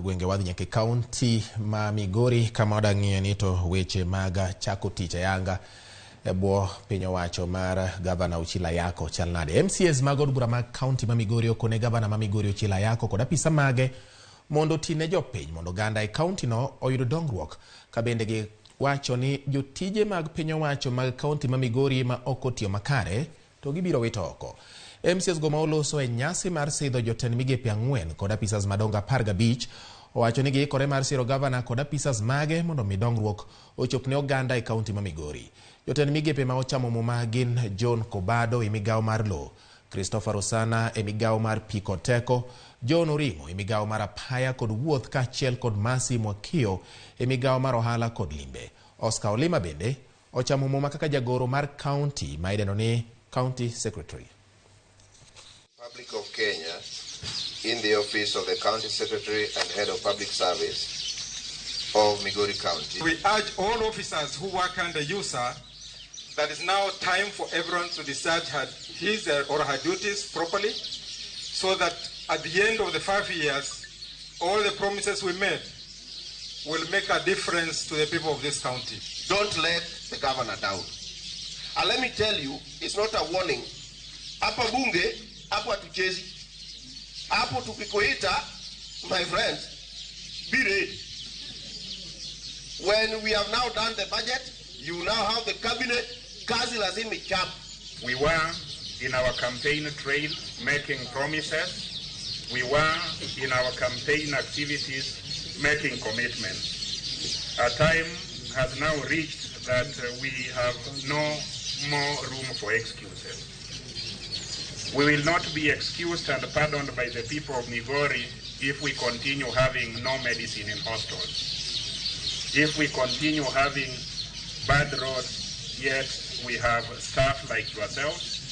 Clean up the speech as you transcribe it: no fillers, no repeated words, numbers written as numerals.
gwenge wadhi nyaka e kaunti ma Migori kama wadang'iye ni to weche mag chako tich ayanga e bwo piny owacho mar gavana Uchila Ayako chal nade. MCAs mag od bura mag kaunti ma Migori okone gavana ma Migori Uchila Ayako kod apisa mage mondo oti ne jopiny mondo oganda e kaunti no oyud dongruok ka bende giwacho ni jotije mag piny owacho mag kaunti ma Migori ma ok otiyo makare to gibiro wito oko. MCAs go ma oloso e nyasi mar sidho jotend migepe ang'wen kod apisas madongo 15 owacho ni giikore mar siro gavana kod apisas mage mondo mi dongruok ochop ne oganda e kaunti ma Migori. Jotend migepe ma ochamo muma gin John Kobado e migawo mar lowo, Christopher Osana e migawo mar pi kod teko, John Orimo e migawo mar apaya kod wuoth kaachiel kod Mercy Mwakio e migawo mar ohala kod limbe. Oscar Olima bende ochamo muma kaka jagoro mar kaunti ma idendo ni County Secretary. Republic of Kenya in the office of the County Secretary and Head of Public Service of Migori County. We urge all officers who work under you, sir, that it's now time for everyone to discharge his or her duties properly, so that at the end of the 5 years, all the promises we made will make a difference to the people of this county. Don't let the governor down. And let me tell you, it's not a warning. Hapa bunge, hapo hatuchezi. Hapo tukikuita, my friends, be ready. When we have now done the budget, you now have the cabinet, kazi lazima ichape. We were in our campaign trail making promises. We were in our campaign activities making commitments. A time has now reached that we have no more room for excuses. We will not be excused and pardoned by the people of Migori if we continue having no medicine in hospitals. If we continue having bad roads, yet we have staff like yourselves